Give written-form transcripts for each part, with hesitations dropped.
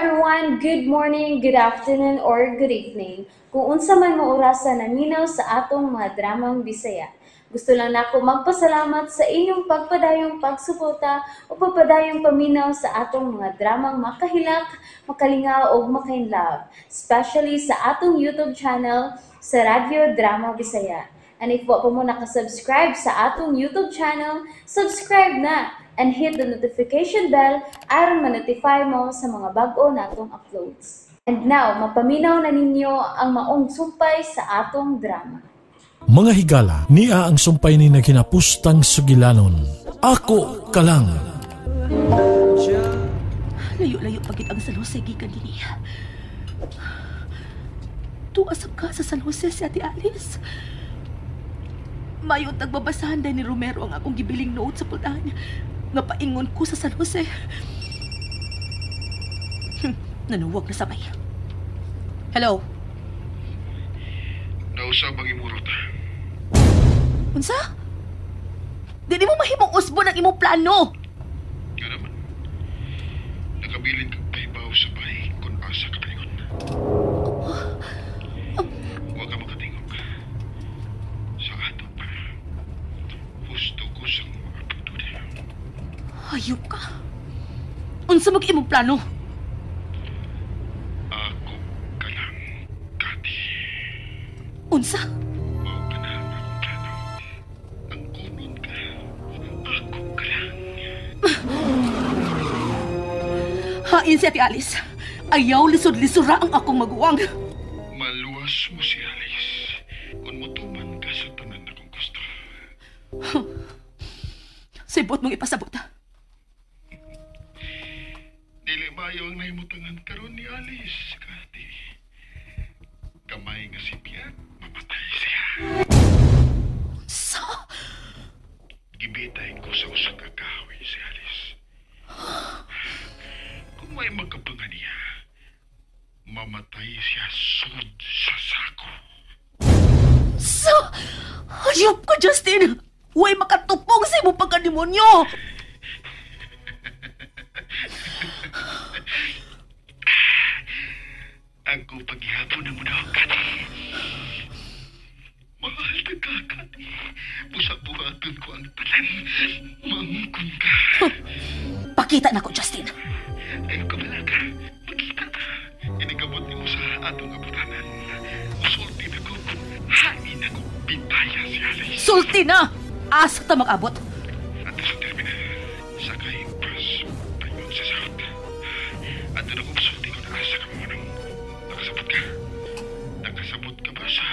Everyone! Good morning, good afternoon, or good evening. Kung unsa man mo orasa naminaw sa atong mga dramang Bisaya. Gusto lang nako magpasalamat sa inyong pagpadayong pagsuporta o pagpadayong paminaw sa atong mga dramang makahilak, makalingaw ug makainlove, especially sa atong YouTube channel sa Radyo Drama Bisaya. And if wa pa mo nakasubscribe sa atong YouTube channel, subscribe na and hit the notification bell aron ma-notify mo sa mga bag-o natong uploads. And now, mapaminaw na ninyo ang maong sumpay sa atong drama. Mga higala, niya ang sumpay ni naghinapustang sugilanon. Ako ka lang. Layo-layo pagit ang San Jose gikan dinhi. Tuasap ka sa San Jose si Ate Alice. Mayon tagbabasahan dahil ni Romero ang akong gibiling note sa pultahan nga paingon ko sa San Jose. Nanuwag na sabay. Hello? Nausab ang imurot. Unsa? Dili mo mahimong usbon ang imong plano. Nga naman. Nakabilin kag paibaw sa bahay kung asa ka paingon. Huwag ka makatingog. Sa ato pa. Husto ko sa mga putod. Hayop ka. Unsa mag imong plano? Ako ka lang, Kati. Unsa? Mao ka na ang akong plano. Ang kunon ka. Ako ka lang. Hain si Ate Alice. Ayaw lisod-lisura ang akong maguwang. Maluwas mo si Alice kung mutuman ka sa tanan akong gusto. Sibot mong ipasabot. Dili maayo ang nahimutangan karon ni Alice, Kati. Kamay nga si Piat, mapatay siya. Sa? Gibitay ko sa usa ka kahoy si Alice. Kung may magkabanga niya, mamatay siya sud sa sako. Sa? Hayop ko, Justin! Huwag makatupong sa imong pagkademonyo! Ako paghihapon na muna, Kati. Mahal na ka, Kati. Busa buhaton ko ang tanan. Mangkong ka. Pakita na ko, Justin. Ayaw ka malaka. Pakita ta. Inigabot ni mo sa atong abutanan. Musulti na ko kung hain ako pitaya si Alice. Sulti na! Asa ta mag-abot? Ato sa terminal. Sakay bus. Paingon sa south. Ato na ko musulti kung asa ka mo nang nakasabot ka. Nakasabot ka ba sa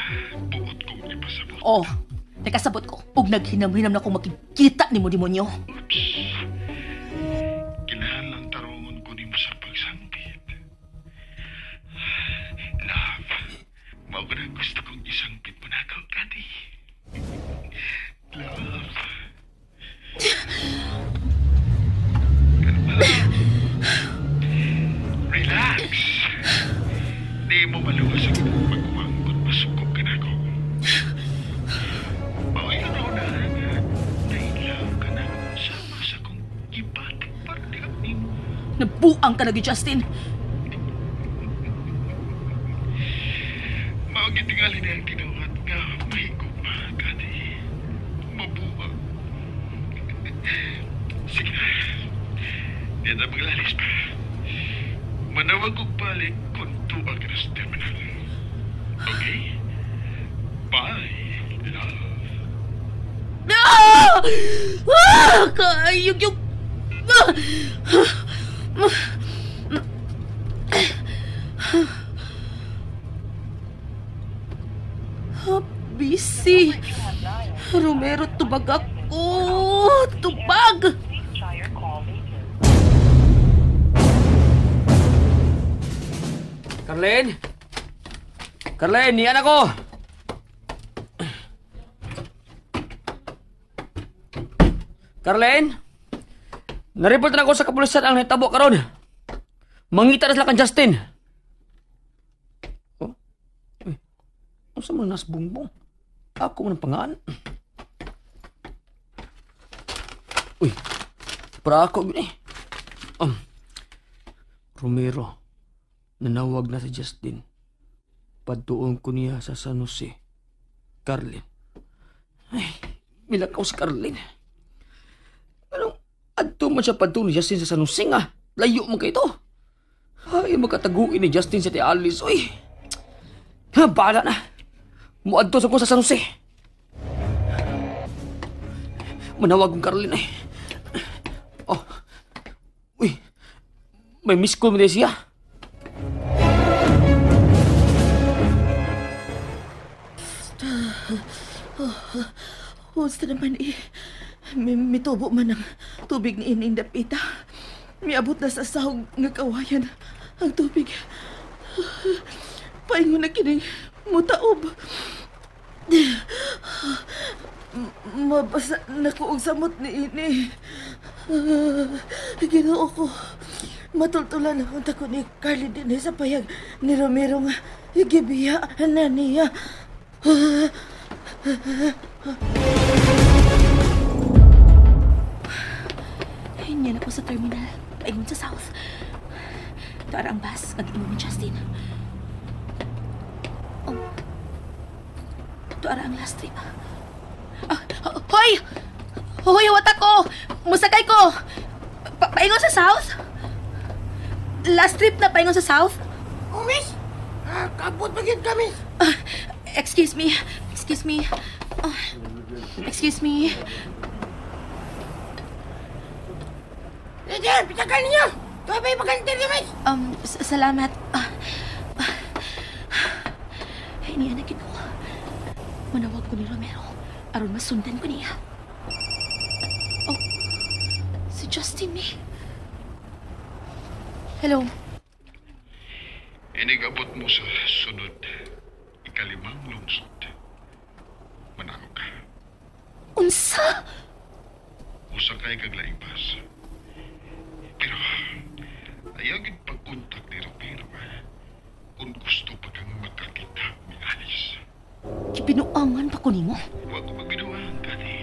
buot kong ipasabot? Oh, nakasabot ko. Ug naghinam-hinam na kong makikita ni mo demonyo. Oops. Kinahanglang tarungon ko nimo sa pagsangpit. Love, mao ka na gusto kong isangpit mo na ako, Kati. Love. Kalma. Relax. Di mo maluwas ang imong maguwang kung masuko ka na ako. Mao'y araw na nga na-inlove ka na sama sa kong gibati para di nimo. Nabuang ka lagi, Justin. Mao gitingali na ang tinuod nga mahigugma, Kati. Mabuang. Sige na. Di na maglalis pa. Manawag og balik kung tuwa ka na sa terminal. Okay? Bye, love. Ah! Ah! Kayog yung... Ah! Ah, busy. Romero, tubag ako. Tubag! Carlene? Carlene, niyan ako! Carlene? Nareport na ako sa kapulisan ang nahitabo karon. Mangita na sila kang Justin. Oh? Uy, unsa man nas bungbong? Ako man ang pangaan. Uy, para ako gini. Romero. Nanawag na si Justin. Padtuon ko niya sa San Jose. Carlin. Ay, milakaw si Carlin. Anong adto man siya padtuon ni Justin sa San Jose nga? Layo man kay ito. Ay, magkataguin ni Justin sa ti Alice. Uy, ha, bahala na. Muadto sa ko sa San Jose. Manawag kong Carlin ay. Oh. Uy, may miss call mo din siya. Husta naman eh. Mitubo man ang tubig ni Ining Dapita. Miabot na sa sahog nga kawayan ang tubig. Paingon na kining mutaob. Mabasa na ko og samot ni ini. Ginoo ko. Matultulan akong tako ni Carly din sa payag ni Romero nga gibiya na niya. Hinyan ako sa terminal. Paingon sa South. Tuara ang bus. Nag-imo ni Justin. Oh. Tuara ang last trip. Ah, hoy! Hoy, wata ko! Musakay ko! Paingon sa South? Last trip na paingon sa South? Oh, miss! Kabot ba yun ka, miss? Excuse me. Excuse me. Oh, excuse me. Leader, pitagal ninyo! Tuwa ba'y pagantir niyo, miss? Salamat. Niya na gino. Manawag ko ni Romero. Aron masundan ko niya. Oh, si Justin ni. Hello. Inigabot mo sa sunod ikalimang lungsod. Manaog ka. Unsa? Usa kay kag laing bus. Pero ayaw gid pagkontak ni Romero. Kung gusto pa kang makakita ni Alice. Gibinuangan pa ko nimo? Huwag ko magbinuangan, Kati.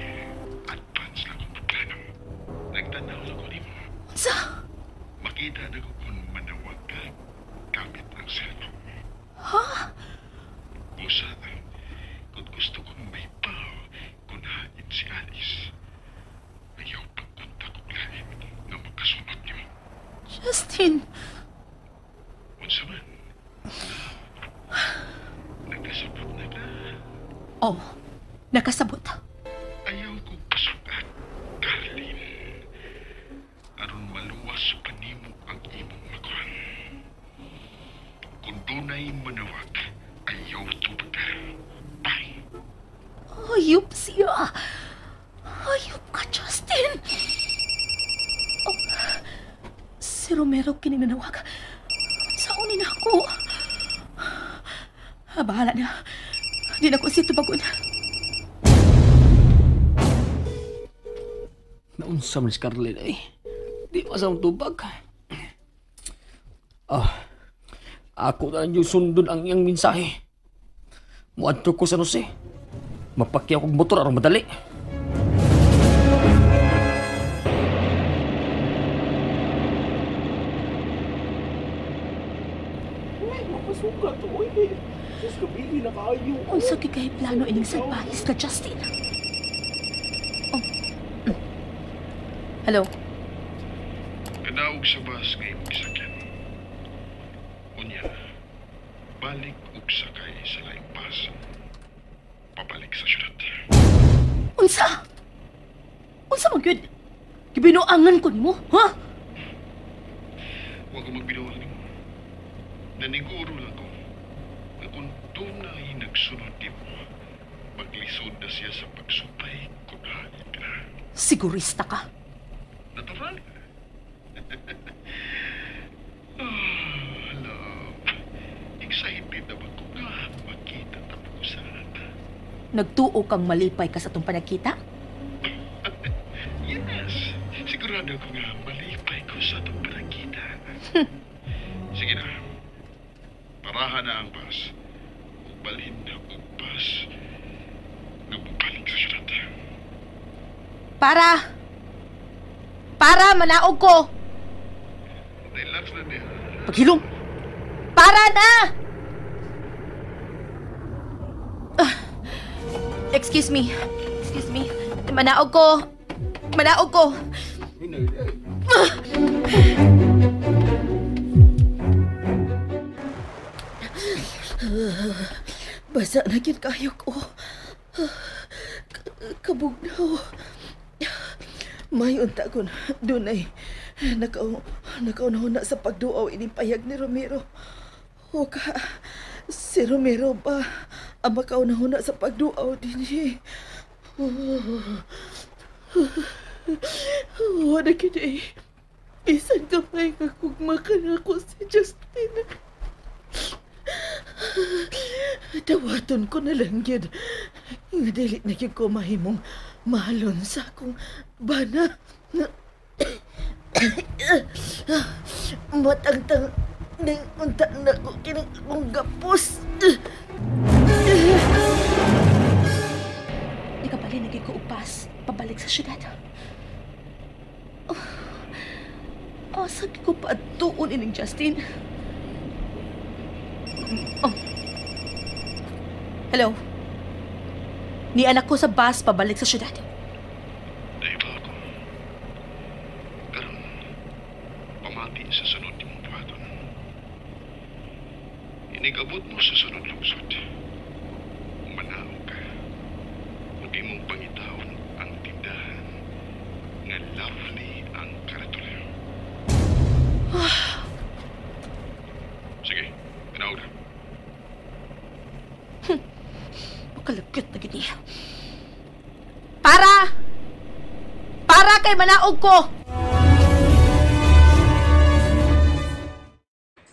Advance lang akong plano. Nagtanaw lang ko nimo. Unsa? Makita na ko kung manawag ka gamit ang cellphone. Ha? Usa, kung gusto kong may paw, kung hain si Alice, ayaw pagkontak og lain nga makasunod nimo. Justin! Unsa man? Nagkasabot na ka. Oh, nakasabot. Ayaw kong pasukat, Carlin. Aron maluwas pa nimo ang imong makuan. Kung dunay manawag, ayaw tubag. Bye. Ayop siya. Ayop ka, Justin. Oh, si Romero kini nanawag. Saunin ako. Ah, bahala na. Di na ko siya tubagon. Naunsa man si Carlin eh. Di pa sa tubag. Ah, ako na yung sundon ang iyang mensahe. Muadto ko sa Jose. Mapakyaw kog motor aron madali. Unsa kay kay plano ining salbahis ka, Justin? Oh. Hello. Kanaog sa bus nga imong gisakyan. Unya, balik og sakay sa laing bus. Pabalik sa syudad. Unsa? Unsa man gyud? Gibinuangan ko nimo, ha? Huwag ko magbinuang nimo. Naniguro lang ko na kung dunay nagsunod nimo, maglisod na siya sa pagsupay kung hain ka na. Sigurista ka. Natural. Oh, love. Excited na ba ko nga makita tapos sa Nagtuo kang malipay ka sa itong panagkita? Yes. Sigurado ko nga malipay ko sa itong panagkita. Sige na. Parahan na ang bus. Ug balhin na og bus nga mobalik sa syudad. Para! Para, manaog ko! Relax na niya. Paghilom! Para na! Ah, excuse me. Excuse me. Manaog ko. Manaog ko. Basa na gyud kayo ko. Kabugnaw. May unta ko na dunay nakaunahuna sa pagduaw ining payag ni Romero. O ka, si Romero ba ang makaunahuna sa pagduaw dinhi? Wala gyud eh. Bisan gamay nga kugma ka na ko si Justin. Dawaton ko na lang yun. Nga dili na gyud ko mahimong mahalon sa akong bana. Matangtang ning unta na ko kining akong gapos. Di ka pala naging ko upas pabalik sa syudad. Oh, asa ko pa atuon ining Justin? Oh. Hello? Ni anak ko sa bus pabalik sa syudad. Naiba ako. Karon, pamati sa sunod nimong buhaton. Inigabot mo sa sunod lungsod. Manaog ka. Ug imong pangitaon ang tindahan nga lovely ang karatula. Sige, manaog na. Makalagkit na gini. Para! Para kay manaog ko!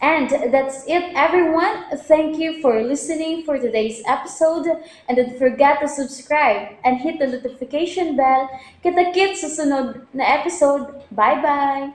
And that's it, everyone. Thank you for listening for today's episode. And don't forget to subscribe and hit the notification bell. Kita-kits sa sunod na episode. Bye-bye!